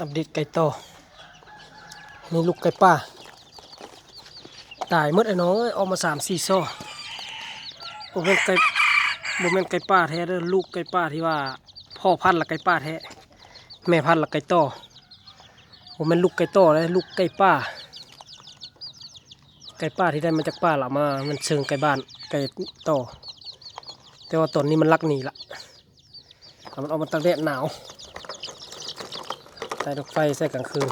ອັບເດດໄກ່ຕໍ່ ນີ້ລູກໄກ່ປ່າ ຕາຍໝົດ ອ້າຍນ້ອງເອີຍ ອອກມາສາມສີ່ຊໍ່. ບໍ່ແມ່ນໄກ່ ບໍ່ແມ່ນໄກ່ປ່າແທ້ເດີ ລູກໄກ່ປ່າທີ່ວ່າພໍ່ພັນລະໄກ່ປ່າແທ້ ແມ່ພັນລະໄກ່ຕໍ່. ບໍ່ແມ່ນລູກໄກ່ຕໍ່ເດ້ ລູກໄກ່ປ່າ. ໄກ່ປ່າທີ່ໄດ້ມາຈາກປ່າລະມາ ມັນເຊີງໄກ່ບ້ານ ໄກ່ຕໍ່ ແຕ່ວ່າຕອນນີ້ມັນລັກໜີລະ. ເອົາມັນອອກມາຕາກແດດໜາວ ໃສ່ດອກໄຟໃສ່ກາງຄືນ.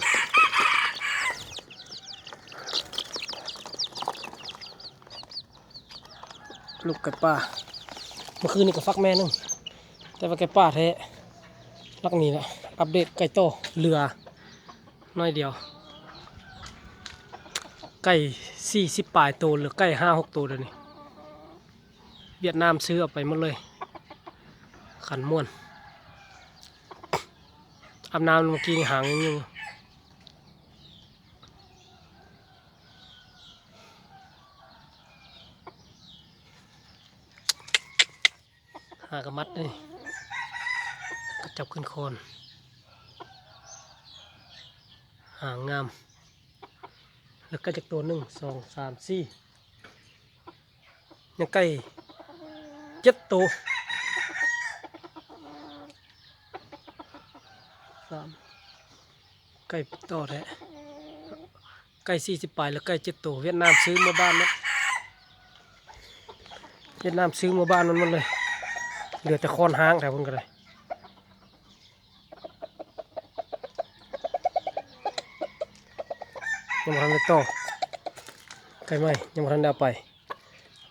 ລູກໄກ່ປ່າ ເມື່ອຄືນນີ້ກໍຟັກແມ່ໜຶ່ງ ແຕ່ວ່າໄກ່ປ່າແທ້ ລັກໜີລະ. ອັບເດດໄກ່ຕໍ່ ເຫຼືອໜ້ອຍດຽວ ໄກ່ສີ່ສິບປາຍໂຕ ເຫຼືອໄກ່ຫ້າຫົກໂຕດຽວນີ້. ຫວຽດນາມຊື້ເອົາໄປໝົດເລີຍ ຂັນມ່ວນ ອາບນ້ຳເມື່ອກີ້ນີ້ຫາງຍັງຢູ່ ຫາກະມັດເດ້ ກະຈັບຂຶ້ນຄອນ ຫາງງາມ. ແລ້ວໄກ່ຈັກໂຕ ໜຶ່ງ ສອງ ສາມ ສີ່ ຍັງໄກ່ເຈັດໂຕ ສາມ ໄກ່ຕໍ່ແທ້ ໄກ່ສີ່ສິບປາຍ ແລ້ວໄກ່ເຈັດໂຕ ຫວຽດນາມຊື້ເມືອບ້ານໝົດ ຫວຽດນາມຊື້ເມືອບ້ານມັນໝົດເລີຍ ເຫຼືອແຕ່ຄອນຮ້າງແຖວພຸ້ນກໍໄດ້. ຍັງບໍ່ທັນໄດ້ຕໍ່ ໄກ່ໃໝ່ຍັງບໍ່ທັນໄດ້ເອົາໄປ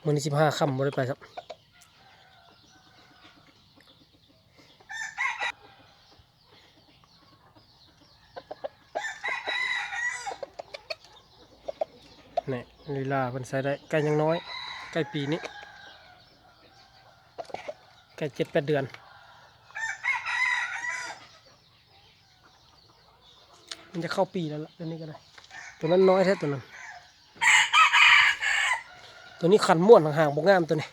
ມື້ນີ້ສິບຫ້າຄ່ຳບໍ່ໄດ້ໄປຊ້ຳ. ນີ້ ລີລາເພິ່ນໃຊ້ໄດ້ ໄກ່ຍັງນ້ອຍ ໄກ່ປີນີ້ ໄກ່ເຈັດແປດເດືອນ. ມັນຈະເຂົ້າປີແລ້ວລະ ຕົວນີ້ກໍໄດ້ ຕົວນັ້ນນ້ອຍແທ້ຕົວນັ້ນ ຕົວນີ້ຂັນມ່ວນຫາງໆ ບໍ່ງາມຕົວນີ້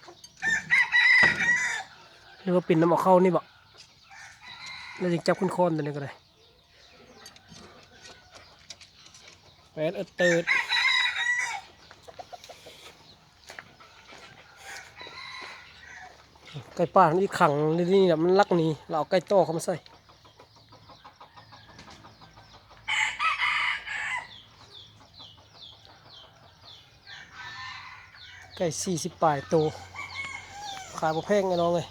ຫຼືວ່າເປັນນຳເອົາເຂົ້ານີ້ບໍ ແລ້ວຈຶ່ງຈັບຂຶ້ນຄອນຕົວນີ້ກໍໄດ້. ແປດເອີດເຕີດ ໄກ່ປ່າມັນອີກຂັງຢູ່ນີ້ລະ ມັນລັກໜີ ລະເອົາໄກ່ຕໍ່ເຂົ້າມາໃສ່ ໄກ່ສີ່ສິບປາຍໂຕ ຂາຍບໍ່ແພງ ອ້າຍນ້ອງເອີຍ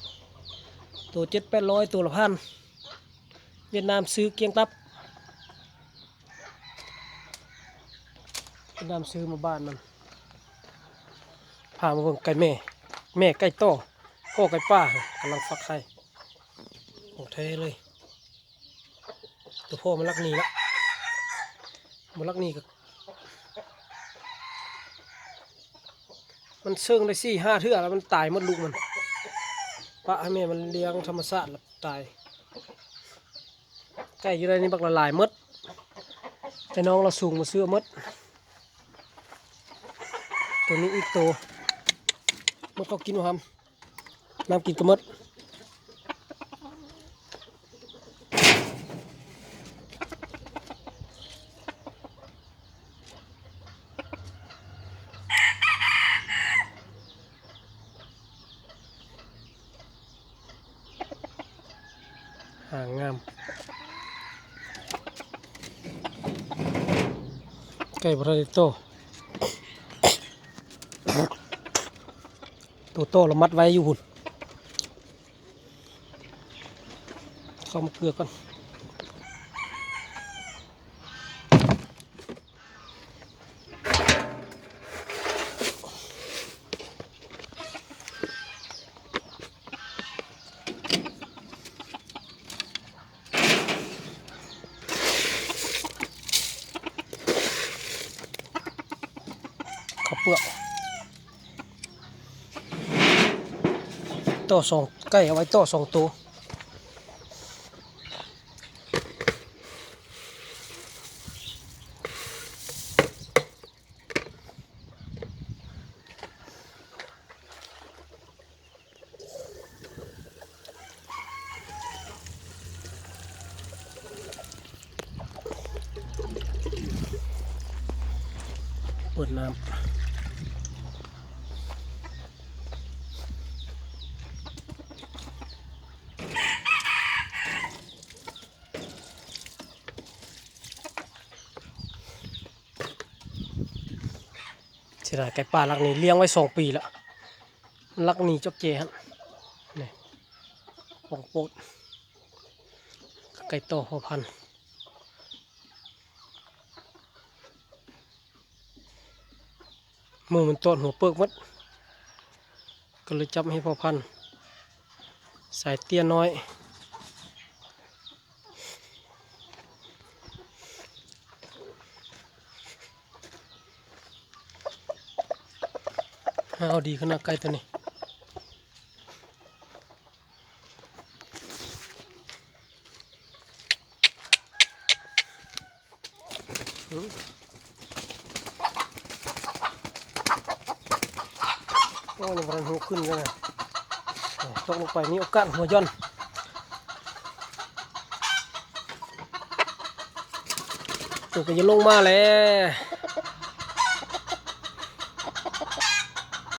ໂຕເຈັດແປດຮ້ອຍ ໂຕລະພັນ. ຫວຽດນາມຊື້ກ້ຽງຕັບ ຫວຽດນາມຊື້ມາບ້ານມັນ. ພາມາເບິ່ງໄກ່ແມ່ ແມ່ໄກ່ຕໍ່ ພໍ່ໄກ່ປ່າ ກຳລັງຟັກໄຂ່ ຂອງແທ້ເລີຍ. ຕົວພໍ່ມັນລັກໜີລະ ບໍ່ລັກໜີກໍ ມັນເຊິ່ງໄດ້ສີ່ຫ້າເທື່ອແລ້ວ ມັນຕາຍໝົດລູກມັນ ປະໃຫ້ແມ່ມັນລ້ຽງທຳມະຊາດລະຕາຍ. ໄກ່ຢູ່ໃນນີ້ບັກຫຼາຍໆໝົດ ໄອ້ນ້ອງລາວສູງມາຊື້ໝົດ. ຕົວນີ້ອີກໂຕ ໝົດເຂົ້າກິນບໍ່ຫຳ ນ້ຳກິນກໍໝົດ. ຫາງງາມ ໄກ່ບໍ່ທັນໄດ້ໂຕ ໂຕໂຕລະມັດໄວ້ຢູ່ພຸ້ນ. ເຂົ້າມາເກືອກ່ອນ ເຂົ້າເປືອກ. ຕໍ່ສອງ ໄກ່ເອົາໄວ້ຕໍ່ສອງໂຕ. ເ ເປີດນ້ຳ ເສຍດາຍໄກ່ປ່າຫຼັກນີ້ລ້ຽງໄວ້ສອງປີລະ ມັນລັກໜີຈອກເຈຫັ້ນ ນີ້ ຂອງໂປດ ໄກ່ຕໍ່ພໍ່ພັນ ໝູ່ມັນຕອດຫົວເປີກໝົດ ກໍເລີຍຈັບໃຫ້ພໍ່ພັນ ສາຍເຕ້ຍນ້ອຍ ຫ້າວດີຂະໜາດໄກ່ໂຕນີ້. ໂອ້ ຍັງບໍ່ທັນຮູ້ຂຶ້ນກັນນະ ຕົກລົງໄປມີໂອກາດຫົວຢ່ອນ ໂຕກໍຈະລົງມາແລ້ວ.